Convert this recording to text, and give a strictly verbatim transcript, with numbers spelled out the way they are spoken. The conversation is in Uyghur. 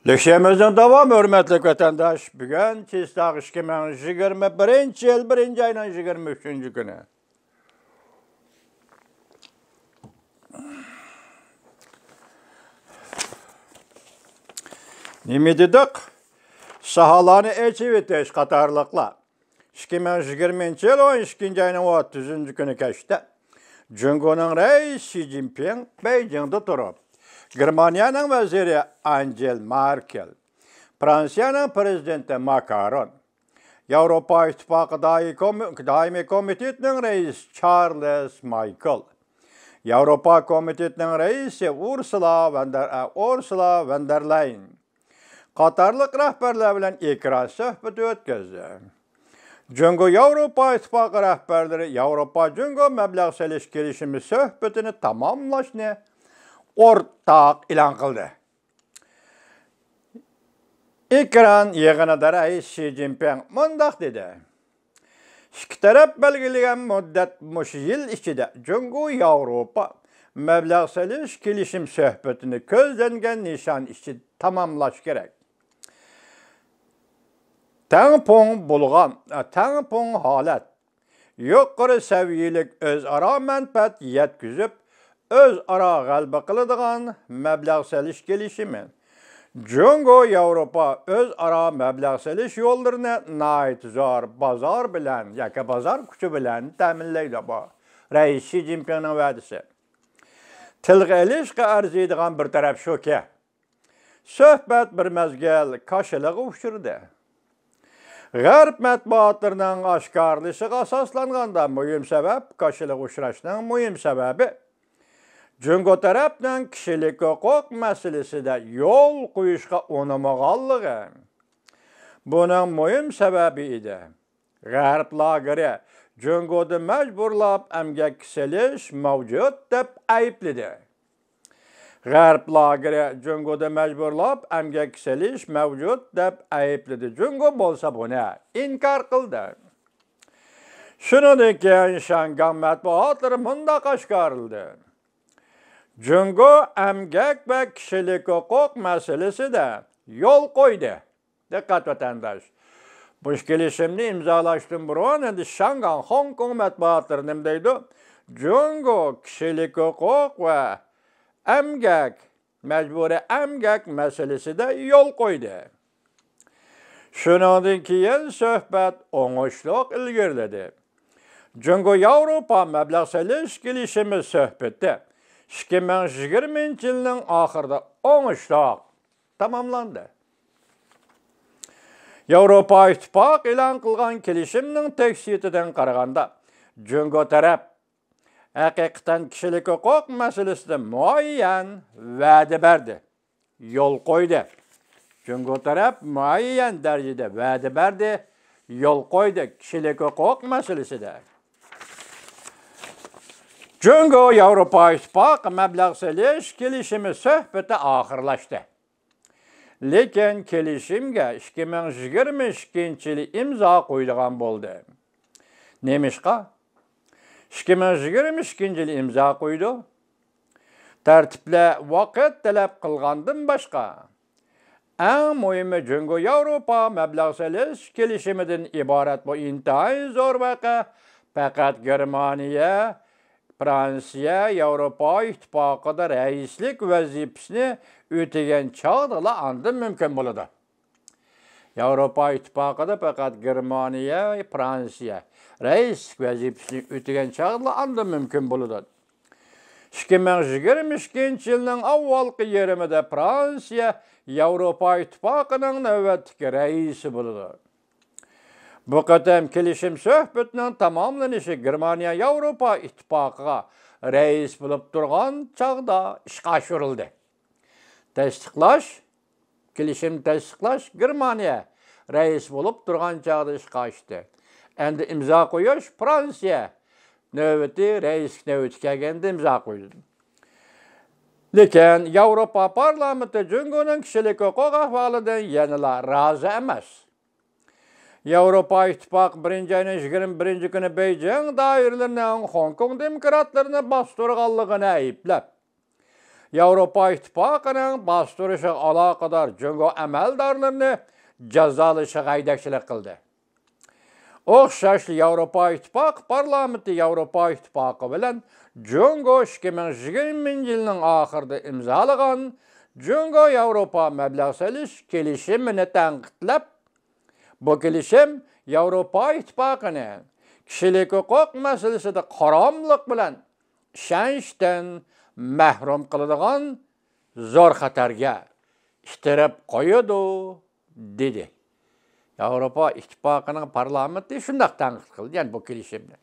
لېكسىيەمىزنىڭ داۋامى، ھۆرمەتلىك ۋەتەنداش. بۈگۈن چىسلاق ئىككى مىڭ يىگىرمە بىرىنچى يىل، بىرىنچى ئاينىڭ يىگىرمە ئۈچىنچى كۈنى. نېمە دېدۇق؟ ساھالارنى ئېچىۋېتىش قاتارلىقلار. ئىككى مىڭ يىگىرمىنچى يىل ئون ئىككىنچى ئاينىڭ ئوتتۇزىنچى كۈنى كەچتە جۇڭگونىڭ رەئىسى شى جىنپىڭ بېيجىڭدا تۇرۇپ، گېرمانىيەنىڭ ۋەزىرى ئانجېلا مېركېل، فرانسىيەنىڭ پىرېزىدېنتى ماكرون، ياۋروپا ئىتتىپاقى دائىي كومى-، دائىمىي كومىتېتىنىڭ رەئىسى چارلىز مايكېل، ياۋروپا كومىتېتىنىڭ رەئىسى ئۇرسۇلا ۋەندەر-، ئە، ئۇرسۇلا ۋەندەرلايېن قاتارلىق رەھبەرلەر بىلەن ئېكران سۆھبىتى ئۆتكۈزدى. جۇڭگو ياۋروپا ئىتتىپاقى رەھبەرلىرى ياۋروپا جۇڭگو مەبلەغ سېلىش كېلىشىمى سۆھبىتىنى تاماملاشنى ئورتاق ئېلان قىلدى. ئېكران يىغىنىدا رەئىس شى جىنپىڭ مۇنداق دېدى: ئىككى تەرەپ بەلگىلىگەن مۇددەت مۇشۇ يىل ئىچىدە جۇڭگو ياۋروپا مەبلەغ سېلىش كېلىشىم سۆھبىتىنى كۆزلەنگەن نىشان ئىچىدە تاماملاش كېرەك. تەڭپۇڭ بولغان، تەڭپۇڭ ھالەت، يۇقىرى سەۋىيەلىك ئۆزئارا مەنپەئەت يەتكۈزۈپ، ئۆزئارا غەلىبە قىلىدىغان مەبلەغ سېلىش كېلىشىمى جۇڭگو ياۋروپا ئۆزئارا مەبلەغ سېلىش يوللىرىنى ناھايىتى زور بازار بىلەن ياكى بازار كۈچى بىلەن تەمىنلەيدۇ. بۇ رەئىس شى جىنپىڭنىڭ ۋەدىسى. تىلغا ئېلىشقا ئەرزىيدىغان بىر تەرەپ شۇكى، سۆھبەت بىر مەزگىل كاشىلىغا ئۇچرىدى. غەرب مەتبۇئاتلىرىنىڭ ئاشكارىلىشىغا ئاساسلانغاندا، مۇھىم سەۋەب، كاشىلىغا ئۇچراشنىڭ مۇھىم سەۋەبى جۇڭگو تەرەپنىڭ كىشىلىك ھوقۇق مەسىلىسىدە يول قويۇشقا ئۇنىمىغانلىقى بۇنىڭ مۇھىم سەۋەبى ئىدى. غەرب لاگېرى جۇڭگودا مەجبۇرلاپ ئەمگەككە سېلىش مەۋجۇت دەپ ئەيىبلىدى. غەرب لاگېرى جۇڭگودا مەجبۇرلاپ ئەمگەككە سېلىش مەۋجۇت دەپ ئەيىبلىدى. جۇڭگو بولسا بۇنى ئىنكار قىلدى. شۇنىڭدىن كېيىن شياڭگاڭ مەتبۇئاتلىرى مۇنداق ئاشكارىلىدى: جۇڭگو ئەمگەك ۋە كىشىلىك ھوقۇق مەسىلىسىدە يول قويدى. دىققەت ۋەتەنداش! بۇ كېلىشىمنى ئىمزالاشتىن بۇرۇن ئەمدى شياڭگاڭ، خوڭكوڭ مەتبۇئاتلىرى نېمە دەيدۇ؟ جۇڭگو كىشىلىك ھوقۇق ۋە ئەمگەك، مەجبۇرىي ئەمگەك مەسىلىسىدە يول قويدى. شۇنىڭدىن كېيىن سۆھبەت ئوڭۇشلۇق ئىلگىرىلىدى. جۇڭگو ياۋروپا مەبلەغ سېلىش كېلىشىمى سۆھبىتى ئىككى مىڭ يىگىرمىنچى يىلنىڭ ئاخىرىدا ئوڭۇشلۇق تاماملاندى. ياۋروپا ئىتتىپاقى ئېلان قىلغان كېلىشىمنىڭ تېكىستىدىن قارىغاندا، جۇڭگو تەرەپ ھەقىقەتەن كىشىلىك ھوقۇق مەسىلىسىدە مۇئەييەن ۋەدە بەردى، يول قويدى. جۇڭگو تەرەپ مۇئەييەن دەرىجىدە ۋەدە بەردى، يول قويدى كىشىلىك ھوقۇق مەسىلىسىدە. جۇڭگو ياۋروپا ئىتتىپاقى مەبلەغ سېلىش كېلىشىمى سۆھبىتى ئاخىرلاشتى. لېكىن كېلىشىمگە ئىككى مىڭ يىگىرمە ئىككىنچى يىلى ئىمزا قويىدىغان بولدى. نېمىشقا؟ ئىككى مىڭ يىگىرمە ئىككىنچى يىلى ئىمزا قويىدۇ. تەرتىپلەر ۋاقىت تەلەپ قىلغاندىن باشقا، ئەڭ مۇھىمى جۇڭگو ياۋروپا مەبلەغ سېلىش كېلىشىمىدىن ئىبارەت بۇ ئىنتايىن زور ۋەقە پەقەت گېرمانىيە، فرانسىيە ياۋروپا ئىتتىپاقىدا رەئىسلىك ۋەزىپىسىنى ئۆتىگەن چاغدىلا ئاندىن مۇمكىن بولىدۇ. ياۋروپا ئىتتىپاقىدا پەقەت گېرمانىيە، فرانسىيە رەئىسلىك ۋەزىپىسىنى ئۆتىگەن چاغدىلا ئاندىن مۇمكىن بولىدۇ. ئىككى مىڭ يىگىرمە ئىككىنچى يىلنىڭ ئاۋۋالقى يېرىمىدە فرانسىيە ياۋروپا ئىتتىپاقىنىڭ نۆۋەتتىكى رەئىسى بولىدۇ. بۇ قېتىم كېلىشىم سۆھبىتىنىڭ تاماملىنىشى گېرمانىيە ياۋروپا ئىتتىپاقىغا رەئىس بولۇپ تۇرغان چاغدا ئىشقا ئاشۇرۇلدى. تەستىقلاش، كېلىشىمنى تەستىقلاش گېرمانىيە رەئىس بولۇپ تۇرغان چاغدا ئىشقا ئاشتى. ئەمدى ئىمزا قويۇش، فرانسىيە نۆۋىتى، رەئىسلىك نۆۋىتى كەلگەندە ئىمزا قويىدۇ. لېكىن ياۋروپا پارلامېنتى جۇڭگونىڭ كىشىلىك ھوقۇق ئەھۋالىدىن يەنىلا رازى ئەمەس. ياۋروپا ئىتتىپاقى بىرىنچى ئاينىڭ يىگىرمە بىرىنچى كۈنى بېيجىڭ دائىرىلىرىنىڭ خوڭكوڭ دېموكراتلىرىنى باستۇرغانلىقىنى ئەيىبلەپ، ياۋروپا ئىتتىپاقىنىڭ باستۇرۇشىغا ئالاقىدار جۇڭگو ئەمەلدارلىرىنى جازالىشىغا ھەيدەكچىلىك قىلدى. ئوخشاشلا ياۋروپا ئىتتىپاقى پارلامېنتى ياۋروپا ئىتتىپاقى بىلەن جۇڭگو ئىككى مىڭ يىگىرمىنچى يىلنىڭ ئاخىرىدا ئىمزالىغان جۇڭگو ياۋروپا مەبلەغ سېلىش كېلىشىمىنى تەنقىدلەپ، بۇ كېلىشىم ياۋروپا ئىتتىپاقىنى كىشىلىك ھوقۇق مەسىلىسىدە قاراملىق بىلەن ئىشەنچتىن مەھرۇم قىلىدىغان زور خەتەرگە ئىتتىرىپ قويىدۇ، دېدى. ياۋروپا ئىتتىپاقىنىڭ پارلامېنتى شۇنداق تەنقىد قىلدى، يەنى بۇ كېلىشىمنى.